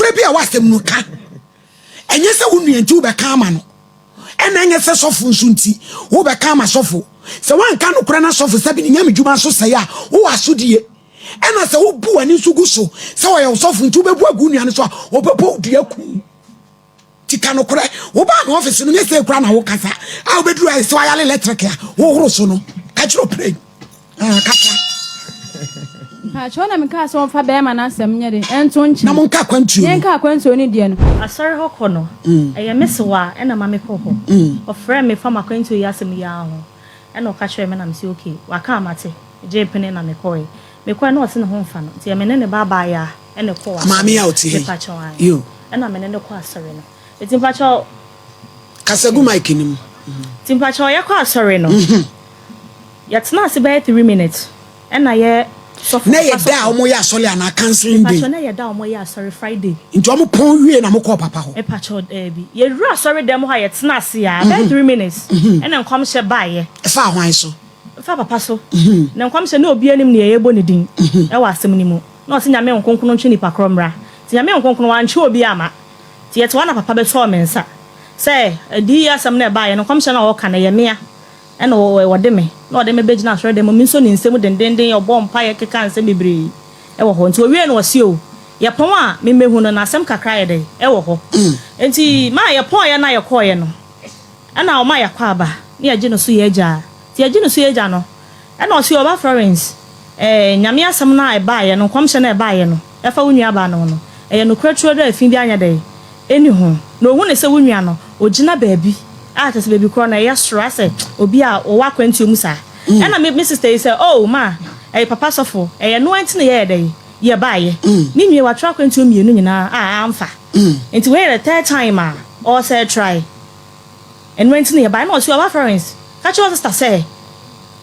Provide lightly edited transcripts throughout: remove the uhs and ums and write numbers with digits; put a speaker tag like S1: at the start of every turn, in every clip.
S1: Nokorɛ bi a ɛwɔ asɛm no ka. Ɛnyɛ sɛ wo nua nti wobɛka ama no, ɛna ɛnyɛ sɛ sɔfo nso nti wobɛka ama sɔfo. Sɛ woanka nokorɛ na sɔfo sɛbi ne nyamedwuma nso sɛe a, wowɔ asodie. Ɛna sɛ wobu w'ani nso gu so sɛ ɔyɛ wo sɔfo nti wobɛbu agu wo nua no so a, ɔbɛbɔ wo dua ku wo. Nti ka nokorɛ. Wobaa me ɔfese no nyɛ sei koraa na wokasa a wobɛduru ayɛ sɛ wayale electric a wohoro so no. Ka kyerɛ ɔpirɛn. Ah, kasa.
S2: Mpakyɛw na mekaa sɛ ɔmfa bɛɛma no asɛm nyɛ den ɛnto nkyɛn.
S1: Na monka akwantuo no.
S2: Yɛnka akwantuo no deɛ no.
S3: Asɔre hɔ kɔ no, ɛyɛ me sewa ɛna ma me kɔ hɔ. Ɔfrɛɛ me fa m'akwantuo yi asɛm yi ara ho ɛna ɔka kyerɛɛ me na me se okay, waka a mate. Megyee pene na me kɔɔɛ. Me kɔɔɛ na ɔse ne ho mfa no nti me ne ne ba abaayaa ɛna ɛkɔɔ asɔre.
S1: Maame a ɔte ha yi.
S3: Mepakyɛw ae.
S1: Yo.
S3: Ɛna me ne no kɔɔ asɔre no. Nti mpakyɛw.
S1: Kasa gu mic no mu.
S3: Nti mpakyɛw yɛkɔɔ asɔre no. Yɛtenaa ase bɛyɛ 3 minutes ɛna yɛ sɔfo.
S1: Na ɛyɛ da a wɔyɛ asɔre anaa counseling day?
S3: Mepakyɛw, na ɛyɛ da a wɔyɛ asɔre, Friday.
S1: Nti wɔn pɔn wie na mokɔɔ papa hɔ?
S3: Mepakyɛw, daabi. Yɛwura asɔre dɛm hɔ a yɛtena ase a bɛyɛ 3 minutes ɛna nkɔmhyɛ baeɛ.
S1: Ɛfaa hwan so?
S3: Ɛfaa papa so. Na nkɔmhyɛ ne obiara nim nea yɛbɔ ne din ɛwɔ asɛm no mu. Na ɔse Nyame Nkonkron ntwe nipa korɔ mmra. Nti Nyame Nkonkron wantwe obiara amma. Nti yɛte hɔ na papa bɛsɔɔ me nsa sɛ adiyi asɛm no a ɛbaeɛ no, nkɔmhyɛ no a ɔreka no, ɛyɛ mea. Ɛna ɔde me, na ɔde me bɛgyina asɔredan mu, me nso ne nsam dendenden, ɔbɔɔ mpaeɛ kekaa nsɛm bebree wɔ hɔ. Nti ɔwiee no ɔse o, yɛpɔn a memmɛhu no, na asɛm kakra ayɛ dɛn wɔ hɔ. Nti maa yɛpɔneeɛ na yɛkɔeɛ no, ɛna ɔmaa yɛakɔ aba, na yɛgye no so yɛ agya. Nti yɛgye no so yɛ agya no, ɛna ɔse ɔba Florence, eh, Nyame asɛm no a ɛbaeɛ no, nkɔmhyɛ no a ɛbaeɛ no, ɛfa wo nuabaa no ho no, ɛyɛ nokorɛ turodoo a ɛfi biara nyɛ dɛn Ɛnni ho. Na ɔhu no sɛ wo nua no, ɔgyina baabi a kyerɛ sɛ baabi korɔ no ɛyɛ soro asɛ obi a ɔwɔ akwantuo mu saa. Ɛna me me sister yi sɛ, oh ma, ɛyɛ papa sɔfo, ɛyɛ ɛno nti na yɛyɛ dɛn? Yɛbaeɛ. Me nua yi watwerɛ akwantuo mmienu nyinaa a amfa. Nti wei yɛ the third time a ɔresɛ try. Ɛno nti na yɛbaeɛ. Ɛna ɔse, Ɔba Florence, ka kyerɛ wo sister sɛ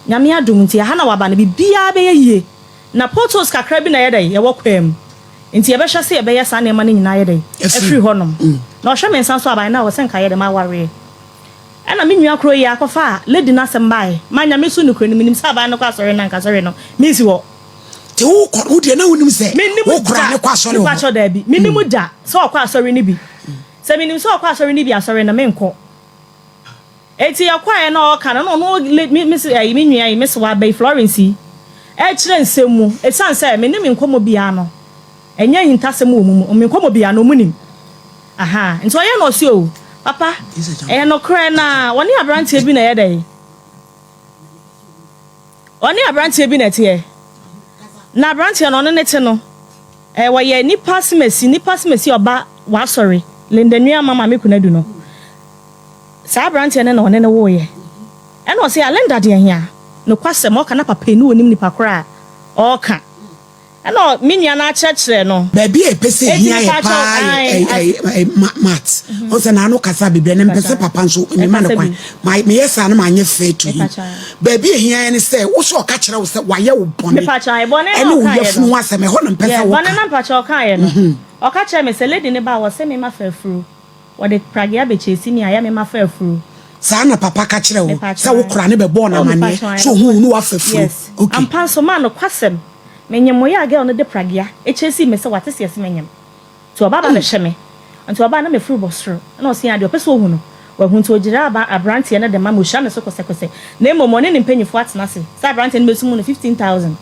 S3: Nyame adom nti ɛha na waba no biribiara bɛyɛ yie. Na potholes kakra bi na ɛyɛ dɛn? Ɛwɔ kwan mu. Nti yɛbɛhwɛ sɛ yɛbɛyɛ saa nneɛma no nyinaa ayɛ dɛn? Afiri hɔnom. Na ɔhwɛ me nsa nso a, by now ɔsɛ nka ayɛ dɛn? Mawareɛ. Ɛna me nua koro yi ara kɔfaa lady no asɛm baeɛ. Ma Nyame so nokorɛ no, menim sɛ aban no kɔ asɔre no anka asɔre no mensi hɔ.
S1: Nti wokɔ, wo deɛ na wonim sɛ
S3: Mennim
S1: wo koraa
S3: da.
S1: ne kɔ asɔre wɔ hɔ?
S3: Mepakyɛw daabi. Mennim da sɛ ɔkɔ asɔre no bi. Sɛ menim sɛ ɔkɔ asɔre no bi a, asɔre no menkɔ. Enti yɛkɔeɛ na ɔreka no, na ɔno le, me, me, ɛyi, me nua yi, me sewa ba yi, Florence yi, rekyerɛ nsɛm mu. Ɛsiane sɛ me ne me nkɔmmɔ biara no, ɛnyɛ ahintasɛm wɔ mu mu, me nkɔmmɔ biara no, wɔnim. Aha, nti ɔyɛ na ɔse o, papa, ɛyɛ nokorɛ na ɔne aberanteɛ bi na ɛyɛ dɛn? Ɔne aberanteɛ bi na ɛteɛ. Na aberanteɛ no, ɔne ne te no, ɛɛ, wɔyɛ nipa semasi, nipa semasi a ɔba w'asɔre, Linda Nuamah Maame Kunadu no. Saa aberanteɛ no na ɔne no woeɛ. Ɛna ɔse, ah Linda deɛ hea? Nokwasɛm, ɔka na papa yi ne ɔnim nipa korɔ a ɔɔka. Ɛna me nua no akyerɛkyerɛ no.
S1: Baabi a ɛpɛ sɛ
S3: Enti
S1: ɛhia yɛ
S3: mepaakyɛw,
S1: paa yɛ
S3: ae,
S1: ɛ
S3: as.
S1: ɛ ɛ ma Matt. Ɔn sɛ n'ano kasa bebree na mepɛ sɛ papa nso mema no
S3: Ɛkasa
S1: kwan.
S3: bi.
S1: Ma meyɛ saa no manyɛ fair to him.
S3: Mepaakyɛw, ae.
S1: Baabi a ɛhia yɛ ne sɛ wo sɛ ɔka kyerɛ wo sɛ wayɛ wo bɔne
S3: Mepaakyɛw, ae, bɔne
S1: ɛne
S3: no a
S1: wo
S3: ɔkaeɛ
S1: yafunu
S3: no.
S1: ho asɛm, ɛhɔ na mepɛ
S3: Yeah,
S1: sɛ
S3: bɔne
S1: woka.
S3: no a mpakyɛw ɔkaeɛ no, ɔka kyerɛɛ me sɛ lady no ba a ɔse mema fa afuro. Wɔde pragea bɛkyɛsi me a ɛyɛ me ma fa afuro.
S1: Saa na papa ka kyerɛ wo
S3: Mepakyɛw
S1: sɛ wo
S3: ae.
S1: kora ne bɛbɔɔ no
S3: Oh
S1: amaneɛ
S3: mepakyɛw ae
S1: sɛ ohuu wo
S3: nokwasɛm.
S1: ne wafa afuro
S3: Yes.
S1: ok.
S3: Ampa nso maa nokwasɛm. Menyem wo yɛ a girl no de pragea kyɛsii me sɛ wate seɛ sɛ menyem. Nti ɔba ba bɛhwɛ me. Nti ɔbaa na mafuru bɔ soro. Ɛna ɔse aa deɛ ɔpɛ sɛ ɔhu no wahu nti ɔgyiraa aba abranteɛ no de ma me ɔhyira me so kɔsɛkɔsɛ. Na mmom ɔne ne mpanyinfoɔ atena ase sɛ abranteɛ no bɛsum no 15,000.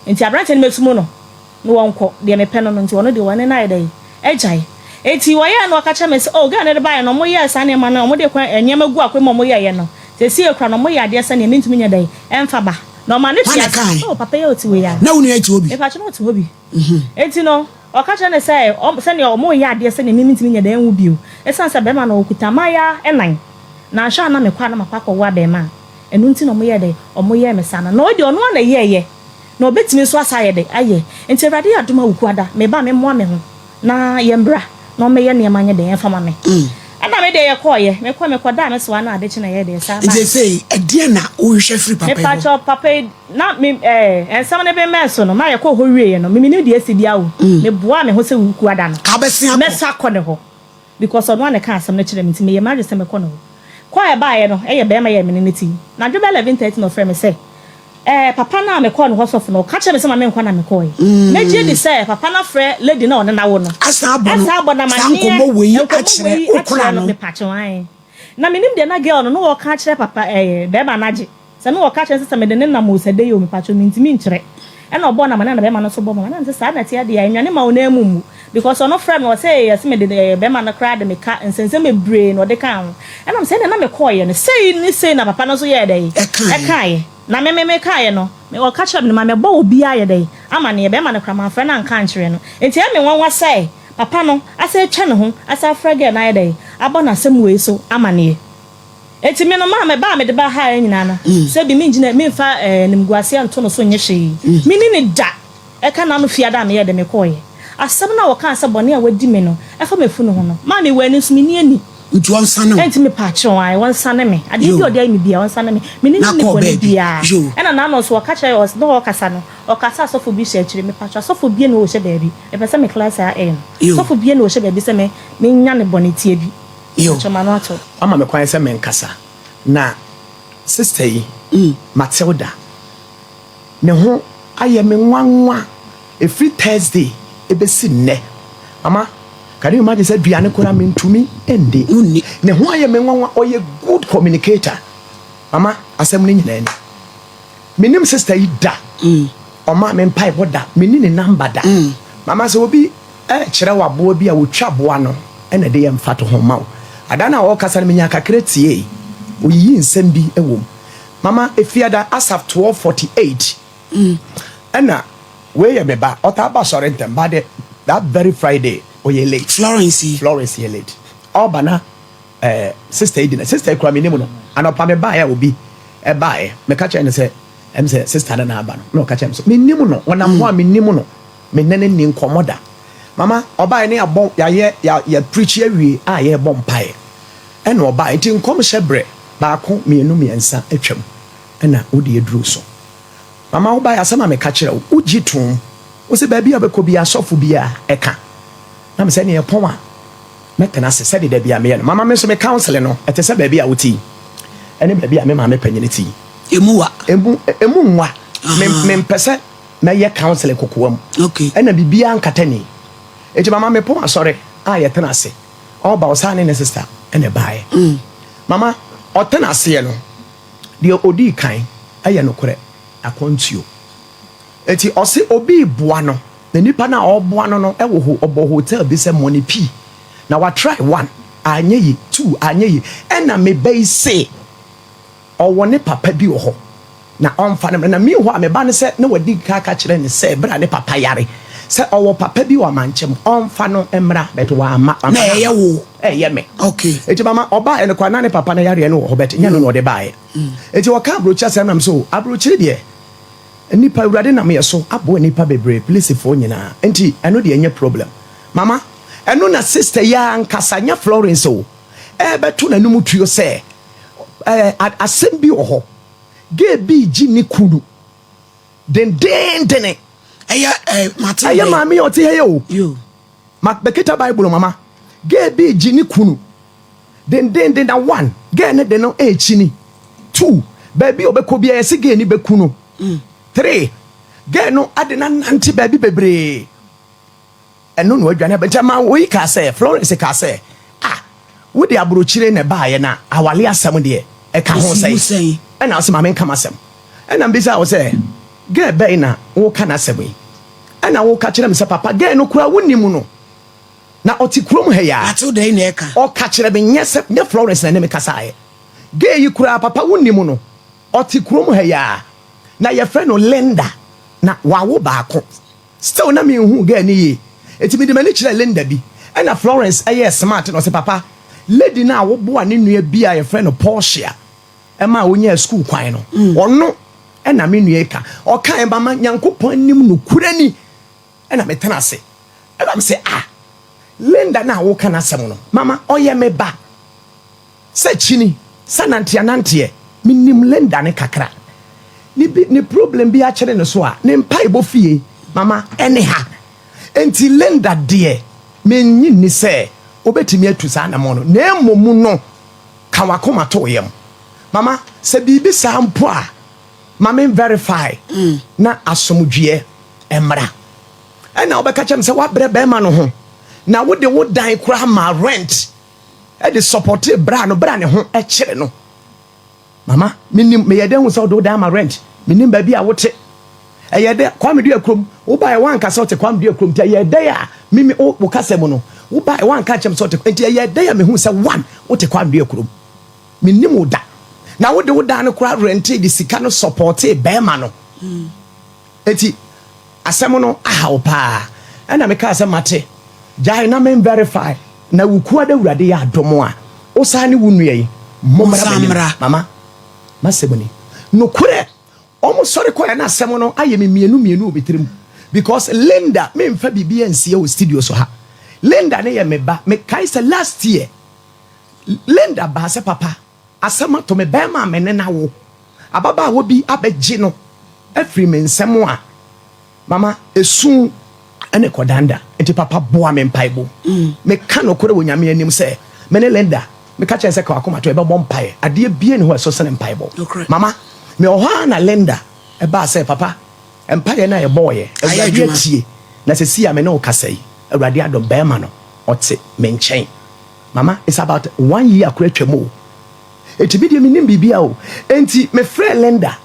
S3: Nti abranteɛ no bɛsum no. Na wɔnkɔ, deɛ mepɛ no no nti ɔno deɛ ɔne no ayɛ dɛn? Agyae. Enti wɔyɛɛ na ɔka kyerɛɛ me sɛ, oh, girl no de baeɛ no, wɔyɛɛ saa nneɛma no, wɔde kwan, nneɛma gu akwan mu a wɔyɛeɛ no, seesei koraa no wɔyɛ adeɛ sɛdeɛ mentumi nyɛ dɛn? Ɛmfa ba. Na ɔma no
S1: Hwan
S3: te
S1: na
S3: ase,
S1: ɛkae?
S3: oh, papa yi a ɔte wei a.
S1: Na wo nua yi te hɔ bi?
S3: Mepakyɛ, na ɔte hɔ bi. Enti no, ɔka kyerɛɛ no sɛ, ɔm, sɛdeɛ wɔyɛ adeɛ sɛdeɛ me mentumi nyɛ dɛn nwo bio, ɛsiane sɛ barima no ɔkuta mmaayaa nnan, na anhwɛ a na mekɔ a na makɔ akɔwo abarimaa. Ɛno nti na wɔyɛɛ dɛn? Wɔyɛɛ me saa no. Na ɔno deɛ ɔno ara na ɛyɛeɛ. Na ɔbɛtumi nso asa ayɛ dɛ? Ayɛ. Nti Awurade yɛ adom a Wukuada, meba a memmoa me ho na yɛmbra na ɔmmɛyɛ nneɛma nyɛ dɛn ɛmfa ma me. Ɛna me deɛ yɛkɔɔeɛ, mekɔɛ mekɔdaa me soa na ade kye na ɛyɛɛ dɛn ɛsan
S1: Nti
S3: baeɛ.
S1: seesei ɛdeɛn na wohwehwɛ firi papa yi hɔ?
S3: Mepakyɛw, papa yi, na me ɛɛ nsɛm no bemmɛn so no, ma yɛkɔɔ hɔ wieeɛ no, me mennim deɛ asi biara o, meboaa me ho sɛ Wukuada no,
S1: Ka wobɛsen akɔ?
S3: mɛsan akɔ ne hɔ. Because ɔno ara na ɛkaa asɛm no kyerɛɛ me nti meyɛɛ m'adwene sɛ mɛkɔ ne hɔ. Kɔ a ɛbaeɛ no, ɛyɛ barima yi a me ne no te yi. Anadwo bɛyɛ 11:30 na ɔfrɛɛ me sɛ. Ɛɛ papa no a mekɔɔ ne hɔ sɔfo no, ɔka kyerɛɛ me sɛ ma menkɔ na mekɔɔe. Megye di sɛ papa no afrɛ lady no a ɔne no awo no.
S1: Asan abɔ no
S3: Asan abɔ no
S1: saa
S3: amanneɛ,
S1: nkɔmmɔ wei
S3: nkɔmmɔ
S1: akyerɛ
S3: wei
S1: wo kora
S3: akyerɛ no,
S1: no.
S3: mepakyɛw, ae. Na menim deɛ na girl no na ɔreka akyerɛ papa ɛɛ bɛrima no agye. Sɛ na ɔka kyerɛ no sɛ sɛ mede no nam o sɛ dɛn o mepakyɛw mentumi nkyerɛ. Ɛna ɔbɔɔ no amanneɛ na bɛrima no nso bɔɔ me amanneɛ na mese saa na ɛteɛ deɛ a nnwane ma wo nan mu mmu because ɔno frɛɛ me ɔse yɛse mede ɛɛ bɛrima no koraa de me ka nsɛnsɛm bebree na ɔde kaa ho. Ɛna mese ɛnna na mekɔeɛ no sei ne sei na papa no nso yɛɛ dɛn
S1: Ɛkaeɛ.
S3: ɛkaeɛ. Na me me mekaeɛ no me ɔka kyerɛɛ me no ma mɛbɔ obiara ayɛ dɛn amanneɛ bɛrima no koraa mamfrɛ no anka ankyerɛ no. Nti ɛyɛ me nwanwa sɛ papa no asan atwa ne ho asan afrɛ girl no ayɛ dɛn abɔ no asɛm wei so amanneɛ. Enti me no maa me ba a mede ba ha nyinaa no, sɛ bi mengyina, memfa animguaseɛ nto no so nyɛ hwee. Menni no da. Ɛka n'ano fiada a meyɛɛ dɛ mekɔeɛ. Asɛm no a wɔkaa sɛ bɔne a wadi me no fa m'afunu ho no, maa mewɔ ani nso menni ani.
S1: Nti wɔnsane wo?
S3: Enti mepaakyɛw, ae, wɔnsane me. Adeɛ bi a ɔde ayɛ me biara, wɔnsane me. Menni no
S1: Na
S3: nni
S1: kɔɔ
S3: bɔne
S1: baabi.
S3: biara.
S1: Yoo.
S3: Ɛna n'ano nso wɔka kyerɛɛ, ɔs, na ɔrekasa no, ɔkaa sɛ asɔfo bi hyɛ akyire. Mepaakyɛw, asɔfo bie na ɔhyɛ baabi. Mepɛ sɛ me clear saa air no.
S1: Yoo.
S3: Sɔfo bie na ɔhyɛ baabi sɛ me, menya no bɔne tia bi.
S1: Yo.
S3: Mpakyɛw m'ano ato.
S4: Wama me kwan sɛ menkasa. Na sister yi, Matilda, ne ho ayɛ me nwanwa ɛfiri Thursday ɛbɛsi nnɛ. Mama, can you imagine sɛ aduane koraa mentumi nni.
S1: Wonni.
S4: Ne ho ayɛ me nwanwa, ɔyɛ good communicator. Mama, asɛm no nyinaa ni. Mennim sister yi da. Ɔmaa me mpaebɔ da. Menni ne number da. Mama, sɛ obi rekyerɛ wo aboa bi a, wɔtwa aboa no na ɛde yɛ mfatoho ma wo. Ada no a ɔrekasa no, menyaa kakra tiei. Ɔyiyii nsɛm bi wɔ mu. Mama, Efiada, Asaf 12:48, ɛna wei yɛ me ba, ɔtaa ba asɔre ntɛm, but the, that very Friday, ɔyɛ late.
S1: Florence yi.
S4: Florence yɛ late. Ɔreba na eh, sister yi di na, sister yi koraa mennim no. Anɔpa mebaeɛ a obi baeɛ, meka kyerɛɛ no sɛ, ɛm sɛ sister no na aba no, na ɔka kyerɛɛ me sɛ, mennim no, ɔnam hɔ a mennim no. Me ne no nni nkɔmmɔ da. Mama, ɔbaeɛ ne yɛabɔ, yɛayɛ, yɛ, yɛapreachi awie a yɛrebɔ mpaeɛ. Ɛna ɔbaeɛ. Nti nkɔmhyɛ berɛ, baako, mmienu, mmiɛnsa atwam, ɛna wo deɛ duru so. Mama, wobaeɛ, asɛm a meka kyerɛɛ wo, wogye toom. Wose baabi a wobɛkɔ biara, sɔfo biara ɛka. Na mesɛ ɛneɛ ɛpɔn a, mɛtena ase sɛdeɛ da biara meyɛ no. Mama, me nso me counseling no, ɛte sɛ baabi a wote yi, ɛne baabi a me maame panyini te yi.
S1: Emu wa.
S4: Emu, emu nwa. Me, mempɛ sɛ. Mɛyɛ counseling kokoa mu. Ɛna biribiara nkata ni. Enti mama me pon asɔre a yɛtena ase. Ɔba ɔsaa ne ne sister ɛna ɛbaeɛ. Mm. Mama ɔtena aseɛ no deɛ odii kan ɛyɛ nokorɛ akwantuo. Enti ɔse obi reboa no na nipa no a ɔreboa no no ɛwɔ ho ɔbɔ hotel bi sɛ money pii na wa try one anyɛ yi two anyɛ yi ɛna me ba yi se Ɔwɔ ne papa bi wɔ hɔ, na ɔmfa no mmra. Na meanwhile, me ba no sɛ na wadi kan aka kyerɛ no sɛ berɛ a ne papa yare, sɛ ɔwɔ papa bi wɔ amankyɛ mu, ɔmfa no mmra, but wamma. Wamfa
S1: Na
S4: no
S1: ɛyɛ
S4: amma.
S1: wo?
S4: Ɛyɛ me.
S1: Okay.
S4: Enti mama ɔbaeɛ no koraa, na ne papa no yareɛ no wɔ hɔ, but nyɛ no na ɔde baeɛ. Enti ɔkaa aburokyire asɛm na me sɛ, oh, aburokyire deɛ, nnipa, Awurade nam yɛ so aboa nnipa bebree, polisifoɔ nyinaa, enti ɛno deɛ ɛnyɛ problem. Mama, ɛno na sister yi ara ankasa, nyɛ Florence o, ɛrebɛto n'anom tuo sɛ, ɛɛ asɛm bi wɔ hɔ. Gay bi regye ne kunu dendeendene.
S1: Ɛyɛ ɛɛ mate.
S4: Ɛyɛ maame yɛ ɔte ha yɛ o.
S1: Yo.
S4: Ma bɛkita Bible mama. Gay bi regye ne kunu dendeenden na one gay ne de no ɛrekyini. Two baabi a ɔbɛkɔ biara yɛsi gay ne bɛku no. Mm. Three gay no ade no anante baabi bebree. Ɛno na wadwane aba. Nti ɛmaa woi kaa sɛ, Florence kaa sɛ, Ah, wode abrokyire na ɛbaeɛ na awale asɛm deɛ ɛka ho sɛn? Ɛna ɔse ma menka m'asɛm. Ɛna mebisaa wo sɛ, girl bɛn na woka n'asɛm yi? Ɛna woka kyerɛ me sɛ, papa girl no koraa wonim no, na ɔte kurom ha yi ara. Ɔka kyerɛ me, nyɛ sɛ, nyɛ Florence na ɛne me kasaeɛ. Girl yi koraa papa wonim no, ɔte kurom ha yi ara, na yɛfrɛ no Linda, na wawo baako. Still na menhuu girl no yie enti mede m'ani kyerɛɛ Linda bi ɛna Florence yɛɛ smart na ɔse papa lady no a woboa ne nua bi a yɛfrɛ no Portia maa ɔnyaa school kwan no ɔno ɛna me nua yi ka ɔkaeɛ mama Nyankopɔn anim nokorɛ ni ɛna metena ase ɛna mese ah Linda no a woka n'asɛm no mama ɔyɛ me ba. Sɛ kyini, sɛ nanteananteɛ, menim Linda no kakra. Ne bi, ne problem bi akyere no so a, ne mpaebɔ fie, mama, ɛne ha. Enti Linda deɛ, mennye nni sɛ ɔbɛtumi atu saa anamɔn no. Na mmom no, ka w'akoma to wo yam. Mama, sɛ biribi saa mpo a, Ma me verify na asomdwoeɛ mmra. Ɛna wobɛka kyerɛ me sɛ woabrɛ bɛrima no ho na wode wo dan koraa ma rent de supportee bra no berɛ a ne ho kyere no. Mama, menim, meyɛ dɛn hu sɛ wode wo dan ama rent? Menim baabi a wote. Ɛyɛ dɛ, Kwame Dua kurom, wobaeɛ woanka sɛ wote Kwame Dua kurom, nti ɛyɛ dɛn a me, me, wo, wo kasa mu no, wobaeɛ woanka ankyerɛ me sɛ wote, nti ɛyɛ dɛn a mehu sɛ one, wote Kwame Dua kurom? Mennim wo da. Na wode wo dan no koraa rentee de sika no supportee bɛrima no. Enti asɛm no aha wo paa. Ɛna mekaa sɛ mate, gyae na men verify na Wukuada Awurade yɛ adom a, wo saa ne wo nua yi mommra m'anim. Mama, m'asɛm ni. Nokorɛ, wɔn sɔre kɔeɛ na asɛm no ayɛ me mmienu mmienu wɔ me tirim because Linda, memfa biribiara nsie wɔ studio so ha. Linda no yɛ me ba. Mekae sɛ last year, Linda baa sɛ papa, asɛm ato me, barima a me ne no awo, ababaawa bi abɛgye no afiri me nsam a, mama esu ne kɔdanda. Nti papa boa me mpaebɔ mu. Meka nokorɛ wɔ Nyame anim sɛ, me ne Linda, meka kyerɛ no sɛ ka w'akoma to, yɛbɛbɔ mpaeɛ. Adeɛ biara nni hɔ a ɛso sene mpaebɔ. Mama, mewɔ hɔ ara na Linda baa sɛ, papa, mpaeɛ no a yɛbɔeɛ, Awurade atie, na seesei a me ne wo kasa yi, Awurade adom, barima no, ɔte me nkyɛn. Mama it's about one year koraa atwam o. Enti me deɛ mennim biribiara o. Enti me frɛɛ Linda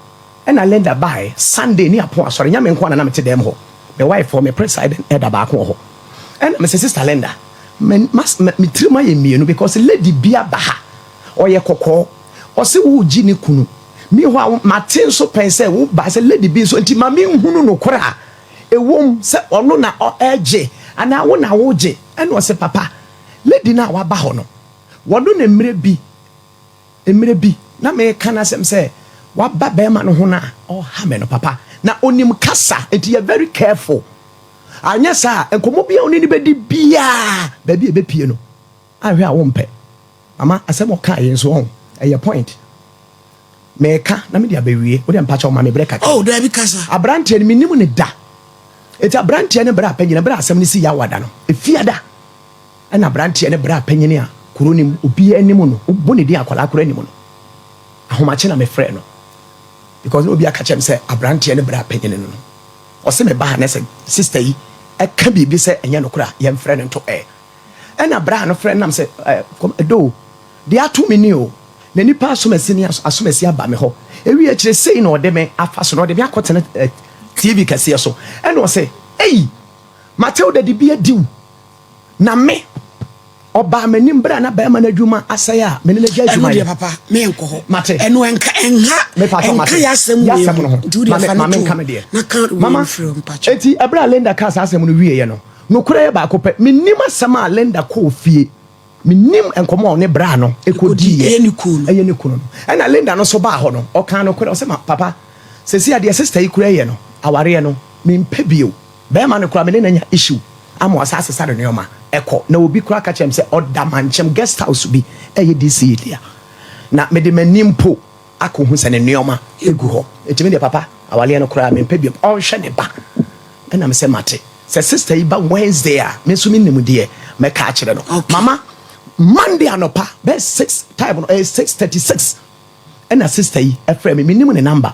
S4: ɛna Linda baeɛ Sunday ne apon asɔre nyɛ me nko ara na na mete dɛm hɔ. Me wife wɔ me presiding elder baako wɔ hɔ. Ɛna mese sister Linda me mas me tirim ayɛ mmienu because lady bi aba ha ɔyɛ kɔkɔɔ ɔse woregye ne kunu. Meanwhile mate nso pɛn sɛ wo baa sɛ lady bi nso nti ma menhunu nokorɛ a ɛwom sɛ ɔno na ɔregye anaa wo na woregye. Ɛna ɔse papa Lady no a waba hɔ no, wɔno na mmerɛ bi, mmerɛ bi, na meka n'asɛm sɛ waba bɛrima no ho no a, ɔreha me no, papa. Na ɔnim kasa, nti yɛ very careful. Anyɛ saa a, nkɔmmɔ biara a wo ne no bɛdi biara, baabi a ɛbɛpue no, anhwɛ a wompɛ. Mama, asɛm a ɔkaeɛ nso, ɔho, ɛyɛ point. Meka na mede abɛwie. Wo deɛ mpakyɛw ma me berɛ kakra.
S1: Oh, daabi, kasa.
S4: Aberanteɛ no, mennim no da. Enti aberanteɛ no bra panyin, berɛ a asɛm no sii Yawada no, Efiada, ɛna aberanteɛ no bra panyin a kuro no mu obiara nim no, wobɔ ne din a akwadaa koraa nim no. Ahomakye na mefrɛɛ no because na obi aka kyerɛ me sɛ aberanteɛ no bra panyin no no. Ɔse me ba ha na sɛ sister yi ɛka biribi sɛ ɛnyɛ nokorɛ a yɛmfrɛ no nto ɛ. Ɛna bra no frɛ no nam sɛ ɛdɔ o, deɛ ato me ni o, Na nnipa asomasi ne asomasi aba me hɔ. Ewie akyire sei na ɔde me afa so na ɔde me akɔtena TV kɛseɛ so. Ɛna ɔsɛ, Ei! Matilda de bi adi wo. Na me, ɔbaa m'anim berɛ a na barima no adwuma asɛe a me ne no agya adwuma
S1: yɛ.
S4: Ɛno
S1: deɛ papa, menkɔ hɔ.
S4: Mate.
S1: Ɛno ɛnka, ɛnha, ɛnka y'asɛm wei ho. Nti wo deɛ fa no to hɔ na ka wei
S4: Mama,
S1: mfiri hɔ mpakyɛw.
S4: enti ɛberɛ a Linda kaa saa asɛm no wieeɛ no, nokorɛ yɛ baako pɛ, mennim asɛm a Linda kɔɔ fie Mennim nkɔmmɔ a ɔne braa no kɔdiiɛ.
S1: Ɛyɛ ne kunu no.
S4: Ɛyɛ ne kunu no. Ɛna Linda no nso baa hɔ no, ɔkaa nokorɛ. Ɔsɛ ma papa, seesei a deɛ sister yi koraa yɛ no, awareɛ no, mempɛ bio. Barima no koraa, me ne no anya issue ama wasan asesa ne nneɛma kɔ. Na obi koraa ka kyerɛɛ me sɛ ɔda Mankyem guest house bi, ɛyɛ DCE dea. Na mede m'ani mpo akɔhu sɛ ne nneɛma gu hɔ. Enti me deɛ papa, awareɛ no koraa mempɛ bio. Ɔnhwɛ ne ba. Ɛna mesɛ mate. Sɛ sister yi ba Wednesday a, me nso menim deɛ mɛka akyerɛ no.
S1: Okay.
S4: Mama, Monday anɔpa, bɛyɛ 6 time no, ɛyɛ 6:36, ɛna sister yi ɛfrɛ me, menim ne number.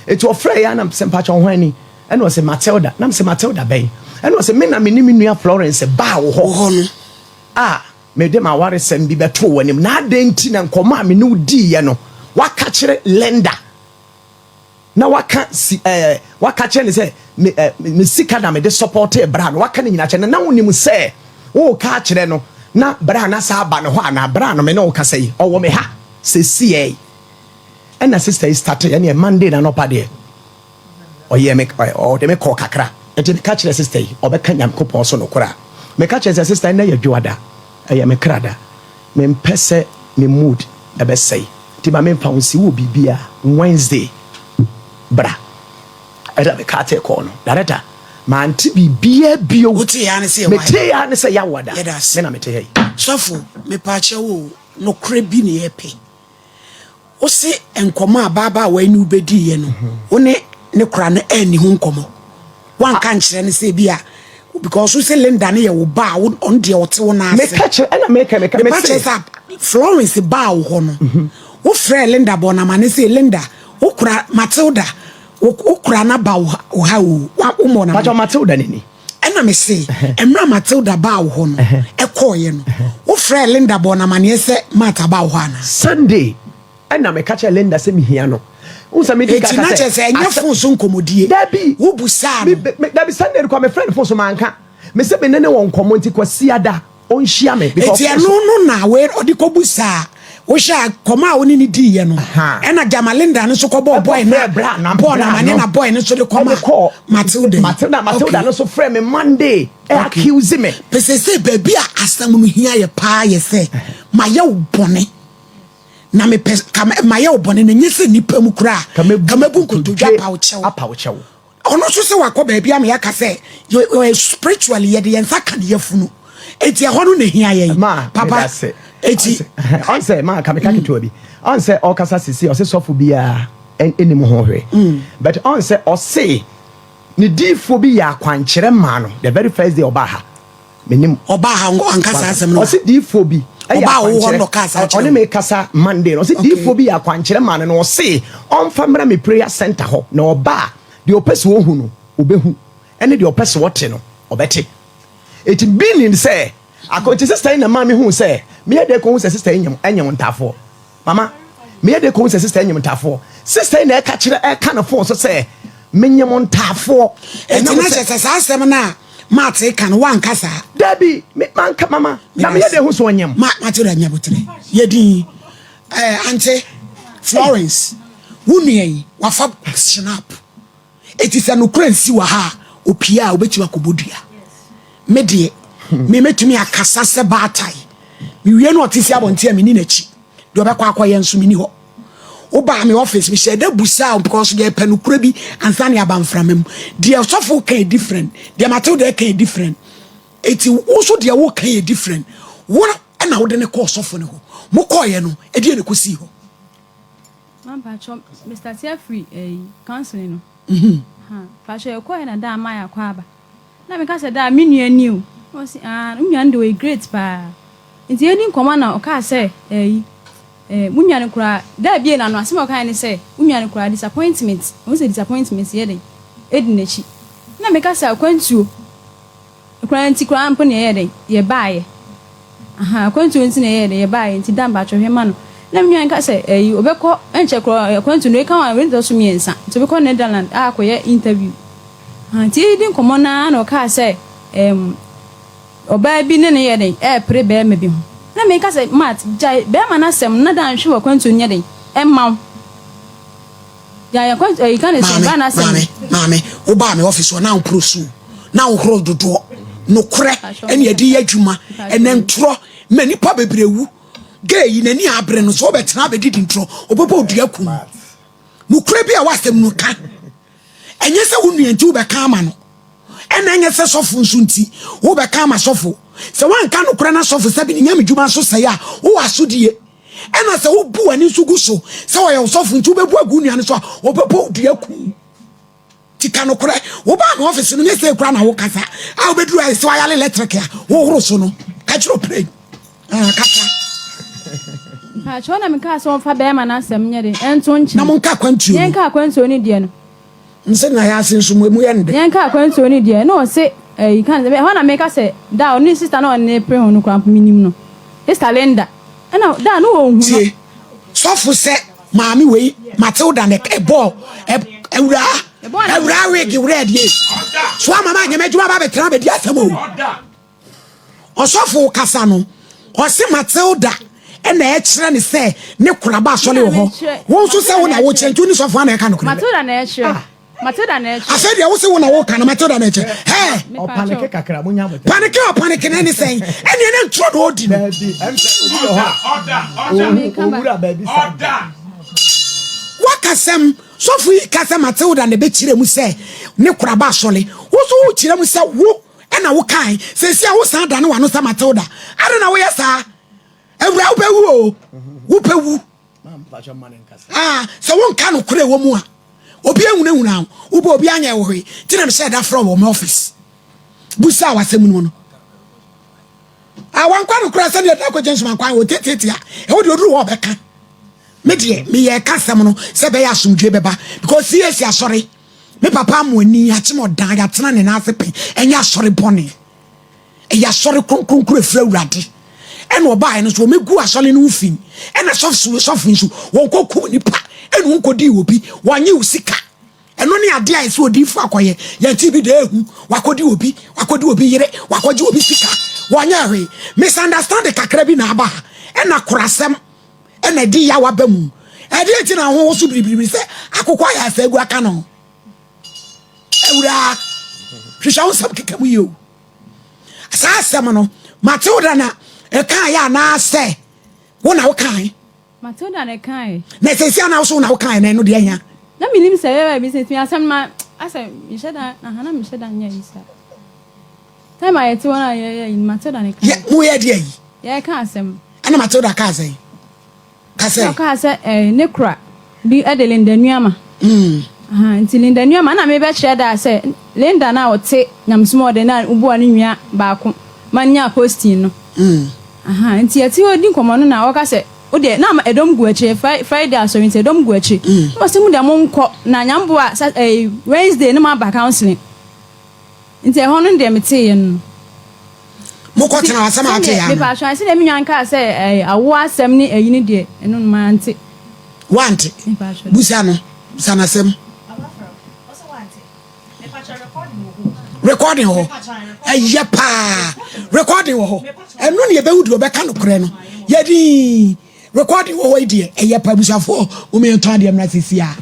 S4: Eti ɔfrɛ yɛ a na mesɛ mpakyɛ hwan ni? Ɛna ɔsɛ Matilda. Na mesɛ Matilda bɛn? Ɛna ɔsɛ me na me ne me nua Florence baa wo
S1: Wo
S4: hɔ
S1: hɔ no.
S4: a mede m'awaresɛm bi bɛtoo w'anim. Na adɛn nti na nkɔmmɔ a me ne wo diiɛ no, woaka kyerɛ Linda? Na waka si ɛɛ waka kyerɛ no sɛ me ɛ me sika na mede sɔpɔtee bra no waka ne nyinaa kyerɛ no na wonim sɛ woka akyerɛ no na bra no asa aba ne hɔ anaa bra no me ne wo kasa yi ɔwɔ me ha sesiei ɛna sister yi starte ɛneɛ Monday na anɔpa deɛ ɔyɛ me ɔde me kɔɔ kakra nti meka kyerɛ sister yi ɔbɛka Nyankopɔn so nokorɛ a meka kyerɛ sɛ sister ɛnɛ yɛ dwoada ɛyɛ me kra da Mempɛ sɛ me mood bɛsɛe nti ma memfa wo nsi wɔ biribi a Wednesday bra ɛna me kaa tee kɔɔ no director mante biribiaa bio
S1: Wotee ara ne sɛ yɛwɔ ha yi.
S4: Metee ara ne sɛ Yawoada
S1: Yɛda ase.
S4: me na mete ha yi.
S1: Sɔfo, mepaakyɛw o, nokorɛ bi na yɛpɛ. Wo se nkɔmmɔ a ababaawa yi ne wo bɛdiiɛ no, wo ne ne kora no anni ho nkɔmmɔ. Woanka nkyerɛ no sɛ bi a, because wo se Linda no yɛ wo ba a, ɔno deɛ ɔte wo nan ase.
S4: Meka kyerɛ, ɛna meka, meka,
S1: Mepa kyerɛ sɛ Florence baa wo hɔ no, wo frɛɛ Linda bɔɔ no amane sɛ, Linda, wo kora Matilda, Wo kora no aba wo ha o, wommɔ no
S4: Pakyɛ Matilda ne ni.
S1: Ɛna me se, mmerɛ a Matilda baa wo hɔ no, ɛkɔɔeɛ no, wofrɛɛ Linda bɔɔ no amaneɛ sɛ Matt aba wo hɔ anaa?
S4: Sunday ɛna meka kyerɛɛ Linda sɛ mehia no. Wohu sɛ medi ka
S1: Enti
S4: ka
S1: na
S4: sɛ
S1: kyerɛ sɛ ɛnyɛ
S4: asɛ
S1: fon so nkɔmmɔdie.
S4: Dabi!
S1: Wobusaa
S4: Me,
S1: no.
S4: me, dabi Sunday no koraa mefrɛɛ no fon so manka. Mese me ne no wɔ nkɔmmɔ nti Kwasiada ɔnhyia me because
S1: Enti
S4: fon
S1: ɛno
S4: so.
S1: no na wei ɔde kɔbusaa. Wohwɛ a kɔm a wo ne no diiɛ no,
S4: Aha.
S1: ɛna gyama Linda no nso kɔbɔɔ boy no
S4: Ɛkɔfrɛɛ bra na
S1: bɔɔ no
S4: bra
S1: amane
S4: no
S1: na boy no nso de
S4: ɛde
S1: kɔma
S4: kɔɔ
S1: Matilda yi.
S4: Matilda Matilda
S1: Okay.
S4: no nso frɛɛ me Monday ɛ
S1: Okay.
S4: accuse me.
S1: Pɛ seesei baabi a asɛm no hia yɛ paa yɛ sɛ mayɛ wo bɔne na mepɛ ka mayɛ wo bɔne na nyɛ sɛ nnipa mu koraa
S4: Ka mɛbu
S1: ka mɛbu nkotodwe
S4: nkotodwe
S1: apa wo kyɛw.
S4: apa wo kyɛw.
S1: Ɔno nso sɛ wakɔ baabi ama yɛaka sɛ yɛ spiritually yɛde yɛn nsa ka ne yafunu eti ɛhɔ no na ehia yɛn
S4: Ma
S1: papa
S4: meda ase.
S1: eti.
S4: Ɔn sɛ ma ka meka ketewa bi. Ɔn sɛ ɔkasa sisi ɔse sɔfo biara ɛnim ho hwee. But ɔn sɛ ɔse ne diifoɔ bi yɛ akwankyerɛ maa no the very first day ɔbaa ha. Menim.
S1: Ɔbaa ha anka saa asɛm no.
S4: Ɔse diifoɔ bi ɛyɛ
S1: Ɔbaa wo hɔ
S4: akwankyerɛ.
S1: na ɔkaa saa kyerɛ
S4: Ɔne
S1: wo.
S4: me kasa Monday no. Ɔse
S1: Okay.
S4: diifoɔ bi yɛ akwankyerɛ maa no na ɔse ɔmfa mmra me prayer center hɔ na ɔba a deɛ ɔpɛ sɛ ɔhu no ɔbɛhu ɛne deɛ ɔpɛ sɛ ɔte no ɔbɛte. Eti meaning sɛ akɔ nti sister yi na maa mehu sɛ meyɛ dɛ kɔhu sɛ sister yi nyem ɛnyem ntaafoɔ. Mama, meyɛ dɛ kɔhu sɛ sister yi nyem ntaafoɔ. Sister yi na ɛka kyerɛ ɛka no phone so sɛ menyem ntaafoɔ.
S1: Eti
S4: Ɛnam
S1: na
S4: sɛ
S1: kyerɛ sɛ saa asɛm no a Matt ka no woanka saa?
S4: Dabi, me manka mama. Na meyɛ dɛ hu sɛ ɔnyem.
S1: Ma Matilda nya botere. Yɛ din. Eh, ante Florence, wo nua yi wafa snap. Eti sɛ nokorɛ nsi wɔ ha a, opie a obetumi akɔbɔ dua. Me deɛ, me mɛtumi akasa sɛ baatae. Mewie no ɔte si abɔnten a menni n'akyi. Deɛ ɔbɛkɔ akɔyɛ nso menni hɔ. Wobaa me office, mehyɛ da busaa wo because yɛpɛ nokorɛ bi ansa na yɛaba mframa mu. Deɛ ɔsɔfo ka yɛ different, deɛ Matilda ka yɛ different. Eti wo nso deɛ woka yɛ different. Wo na wode no kɔɔ ɔsɔfo no hɔ. Mokɔeɛ no, ɛdeɛn na ɛkɔsii hɔ?
S2: Ma mpakyɛ me starte afiri ɛyi counseling no ha mpakyɛ yɛkɔɛ na daa maa yɛakɔ aba na meka sɛ daa me nua ni o na ɔsi ah wo nua no de ɔyɛ great paa nti yɛdi nkɔmɔ na ɔkaa sɛ ɛyi ɛɛ mo nua no koraa daa bie n'ano asɛm a ɔkae ne sɛ wo nua no koraa disappointment ɔhu sɛ disappointment yɛ den edi n'akyi na meka sɛ akwantuo Koraa nti koraa mpo na yɛyɛɛ dɛn? Yɛbaeɛ. Ahaa, akwantuo nti na yɛyɛɛ dɛn? Yɛbaeɛ. Nti da mpakyɛ hwɛ ma no. Na me nua no ka sɛ, ɛyi, ɔbɛkɔ, ɛnkyɛ koraa akwantuo no, wei ka ho a, wei na ɛtɔ so mmiɛnsa. Nti ɔbɛkɔ Netherland akɔyɛ interview. Ahaa, nti yɛdidi nkɔmmɔ no ara na ɔkaa sɛ, ɛɛm, ɔbaa bi ne no yɛ dɛn? Ɛɛpere barima bi ho. Na meka sɛ, Matt, gyae barima no asɛm no na dan hwɛ w'akwantuo no nyɛ dɛn? Ɛmma wo.
S1: Maame, maame, maame, wobaa me office hɔ na woporo su na wohoro dodoɔ. Nokorɛ ɛne ɛde yɛ adwuma ɛnɛ ntorɔ ma nipa bebree wu. Gay yi n'ani abere no so wobɛtena abɛdidi ntorɔ ɔbɛbɔ odua kum. Nokorɛ bi a wasɛm no ka. Ɛnyɛ sɛ wo nua nti wobɛka ama no. Ɛna ɛnyɛ sɛ sɔfo nso nti wobɛka ama sɔfo. Sɛ woanka nokorɛ na sɔfo sɛ bi ne nyame dwuma nso sɛe a wowɔ asodie. Ɛna sɛ wobu w'ani nso gu so sɛ ɔyɛ wo sɔfo nti wobɛbu agu wo nua no so a, ɔbɛbɔ wo dua ku wo. Nti ka nokorɛ. Wobaa me ɔfese no nyɛ sei koraa na wokasa a wobɛduru ayɛ sɛ wayale electric a wohoro so no. Ka kyerɛ ɔpirɛn. Ah, kasa.
S2: Mpakyɛw na mekaa sɛ ɔmfa bɛrima no asɛm nyɛ den ɛnto nkyɛn.
S1: Na monka akwantuo no.
S2: Yɛnka akwantuo no deɛ no.
S1: Nse na yɛ ase nso mu emu yɛ ndɛ.
S2: Yɛnka akwantuo no deɛ na ɔse ɛyi ka ne sɛ ɛhɔ na meka sɛ da a ɔne sister na ɔne no pere ho no koraa mpo menim no sister Linda ɛna da a na ɔnhu no.
S1: Tie sɔfo sɛ maame wei Matilda na ɛbɔɔ awuraa awuraa wig wura adie so ama ma anyɛ m'adwuma ba bɛtena bɛdi asɛm o. Ɔsɔfo kasa no, ɔse Matilda na ɛkyerɛ ne sɛ ne koraba asɔre wɔ hɔ. Wo nso sɛ wo na wokyerɛ nti wo ne sɔfo ana ɛka nokorɛ.
S2: Matilda na ɛkyerɛ. Matilda na ɛkyerɛ.
S1: Afei deɛ wo se wo na woka no Matilda na ɛkyerɛ. Hɛɛ.
S4: Ɔpaneke kakra mo nya abotire.
S1: Paneke ɔpaneke na ɛne sɛn? Ɛneɛ ne ntorɔ na ɔdi no.
S4: Daabi ɛm sɛ obi wɔ hɔ a ohu owura baabi saa da.
S1: Wakasɛm sɔfo yi ka sɛ Matilda na ɛbɛkyerɛ mu sɛ ne koraba asɔre. Wo nso wokyerɛ mu sɛ wo Ɛna wo kae, seesei a wosan dane w'ano sɛ Matilda. Adɛn na woyɛ saa? Awura wobɛwu o, wopɛ wu. Ah, sɛ wonka nokorɛ wɔ mu a, obi ahunahuna wo, wobɛ obi anyɛ wo hwee. Nti na mehyɛɛ da frɛ wɔ me office. Busaa w'asɛm no mu no. Ah, wankwa nokorɛ sɛdeɛ da kɔgye nsomankwan wɔ teteete a, ɛhɔ deɛ ɔduru hɔ ɔbɛka. Me deɛ meyɛ ɛka asɛm no sɛ ɛbɛyɛ asomdwoe bɛba because CAC asɔre me papa amoani akyem ɔdan yɛatena ne nan ase pɛn ɛnyɛ asɔre bɔne ɛyɛ asɔre kronkronkron ɛfiri awurade ɛna ɔbaeɛ no nso wɔmɛgu asɔre no ho fi ɛna sɔfo sɔfo nso wɔnkɔ kum nipa ɛna wɔnkɔdi obi wɔanye wo sika Ɛno ne adeɛ a ɛsɛ odiyifoɔ akɔyɛ. Yɛn ti bi da ehu, wakɔdi obi, wakɔdi obi yere, wakɔgye obi sika, wɔnyɛ hwee. Misunderstanding kakra bi na aba ha, ɛna korasɛm ɛna ɛde yaw aba mu. Ɛdeɛ nti na ho woso biribiribiri sɛ akokɔ ayɛ asɛ agu aka no. Awuraa, hwehwɛ wo nsɛm keka mu yie o. Saa asɛm no, Matilda na ɛkaeɛ anaasɛ wo na wokae?
S2: Matilda na ɛkaeɛ.
S1: Na seesei a na wo so wo na wokaeɛ no, ɛno deɛ hia?
S2: Na mennim sɛ ɛbɛba bi sɛ nti asɛm no ma asɛ menhyɛ da aha na menhyɛ da nyɛ yi saa. Time a yɛte hɔ no a yɛyɛ yi no Matilda na ɛkaeɛ.
S1: Yɛ moyɛ deɛ yi?
S2: Yɛreka asɛm.
S1: Ɛna Matilda kaa sɛn? Ka sɛ.
S2: Na ɔkaa sɛ ɛɛ ne kora bi de Linda Nuama.
S1: Mm.
S2: Aha nti Linda Nuama na mebɛkyerɛ daa sɛ Linda no a ɔte nyamesom ɔde na woboa ne nua baako ma no nyaa posting no.
S1: Mm.
S2: Ahaa nti yɛte hɔ di nkɔmmɔ no na ɔka sɛ wo deɛ na ɛdɔm gu akyire Friday asɔre nti ɛdɔm gu akyire na ɔse mo deɛ monkɔ na Nyame boa a ɛyi Wednesday na moaba counseling nti ɛhɔ no deɛ meteeɛ no no.
S1: Mokɔ tena asɛm a ate ya no.
S2: Mepa atwa sɛdeɛ me nua nkaa sɛ ɛɛ awoɔ asɛm ne ɛyi no deɛ ɛno no mante.
S1: Wante? Busa no busa no asɛm. Recording wɔ hɔ. Ɛyɛ paa. Recording wɔ hɔ. Ɛno ne yɛbɛhu deɛ ɔbɛka nokorɛ no. Yɛdin recording wɔ hɔ yi deɛ ɛyɛ paa abusuafoɔ. Wɔn yɛn tɔn adeɛ mmra sisi a.